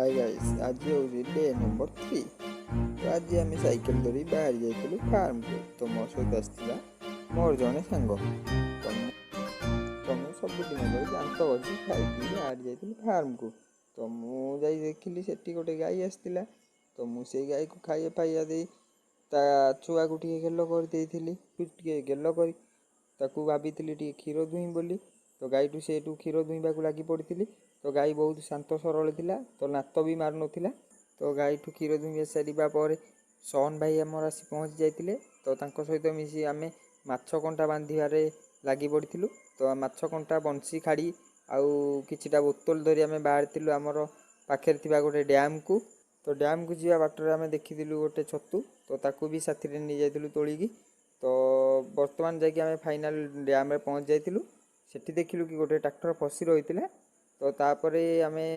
High guys, ଆଜି ହେଉଛି day number 3। ତ ଆଜି ଆମେ ସାଇକେଲ ଧରି ବାହାରି ଯାଇଥିଲୁ ଫାର୍ମକୁ। ତ ମୋ ସହିତ ଆସିଥିଲା ମୋର ଜଣେ ସାଙ୍ଗ। ତ ମୁଁ ସବୁଦିନ ଭଳି ଦାନ୍ତ ଘଷି ଖାଇ ପିଇ ବାହାରି ଯାଇଥିଲି ଫାର୍ମକୁ। ତ ମୁଁ ଯାଇ ଦେଖିଲି ସେଠି ଗୋଟେ ଗାଈ ଆସିଥିଲା। ତ ମୁଁ ସେଇ ଗାଈକୁ ଖାଇବା ପାଇବା ଦେଇ ତା ଛୁଆକୁ ଟିକେ ଗେଲ କରିଦେଇଥିଲି। ଟିକେ ଗେଲ କରି ତାକୁ ଭାବିଥିଲି ଟିକେ କ୍ଷୀର ଦୁହିଁ ବୋଲି। ତ ଗାଈଠୁ ସେଇଠୁ କ୍ଷୀର ଦୁହିଁବାକୁ ଲାଗି ପଡ଼ିଥିଲି। ତ ଗାଈ ବହୁତ ଶାନ୍ତ ସରଳ ଥିଲା, ତ ନାତ ବି ମାରୁନଥିଲା। ତ ଗାଈଠୁ କ୍ଷୀର ଦୁହିଁ ସାରିବା ପରେ ସନ ଭାଇ ଆମର ଆସି ପହଞ୍ଚି ଯାଇଥିଲେ। ତ ତାଙ୍କ ସହିତ ମିଶି ଆମେ ମାଛ କଣ୍ଟା ବାନ୍ଧିବାରେ ଲାଗି ପଡ଼ିଥିଲୁ। ତ ମାଛ କଣ୍ଟା, ବଂଶୀ ଖାଡ଼ି ଆଉ କିଛିଟା ବୋତଲ ଧରି ଆମେ ବାହାରିଥିଲୁ ଆମର ପାଖରେ ଥିବା ଗୋଟେ ଡ୍ୟାମ୍କୁ। ତ ଡ୍ୟାମ୍କୁ ଯିବା ବାଟରେ ଆମେ ଦେଖିଥିଲୁ ଗୋଟେ ଛତୁ, ତ ତାକୁ ବି ସାଥିରେ ନେଇଯାଇଥିଲୁ ତୋଳିକି। ତ ବର୍ତ୍ତମାନ ଯାଇକି ଆମେ ଫାଇନାଲ୍ ଡ୍ୟାମ୍ରେ ପହଞ୍ଚି ଯାଇଥିଲୁ। ସେଠି ଦେଖିଲୁ କି ଗୋଟେ ଟ୍ରାକ୍ଟର ଫସି ରହିଥିଲା। ତ ତାପରେ ଆମେ